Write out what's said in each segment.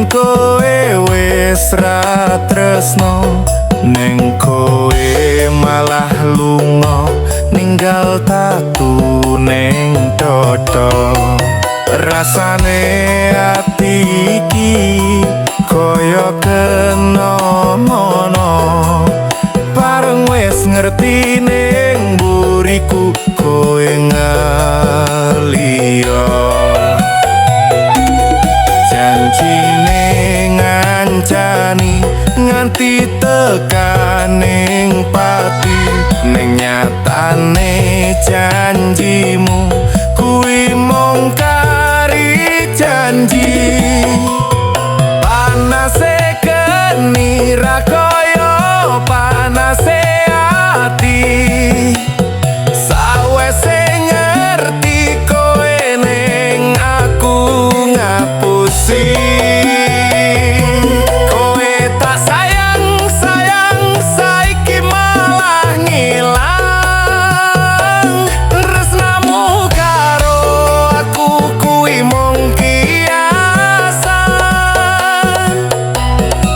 Yen kowe wis ra tresno, ning kowe malah lunga ninggal tatu ning dodo. Rasane ati iki kaya kena mono, bareng wis ngerti ning mburiku kowe ngeliyo. Janjine ngancani nganti tekaning pati, ning nyatane janjimu kuwi mung kari janji. Panase geni ra kaya panase ati, sawese ngerti kowe ning aku ngapusi. Kowe tak sayang sayang saiki malah ngilang. Tresnamu karo aku kuwi mung kiasan.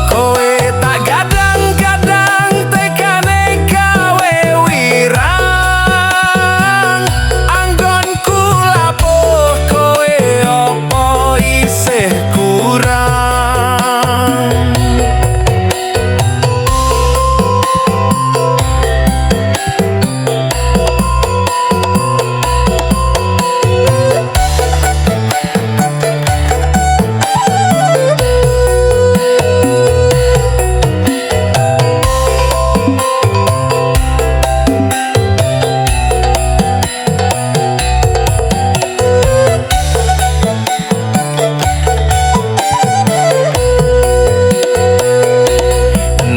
Kowe tak gadang-gadang tekane gawe wirang. Anggonku labuh kowe opo isih kurang.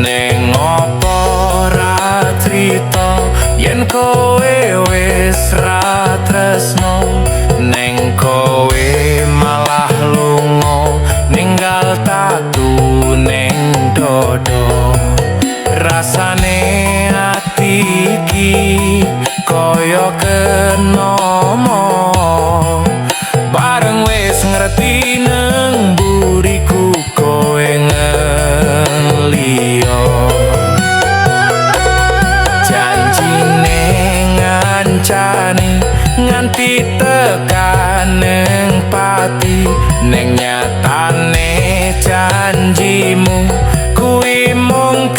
Neng opo ra crita yen kowe wis ra tresno, neng kowe malah lunga ninggal tatu neng dodo. Rasane ati iki kaya kena mono, bareng wis ngerti neng mburiku kowe ngeliyo. Janjine ngancani nganti tekaning pati, ning nyatane janjimu kuwi mung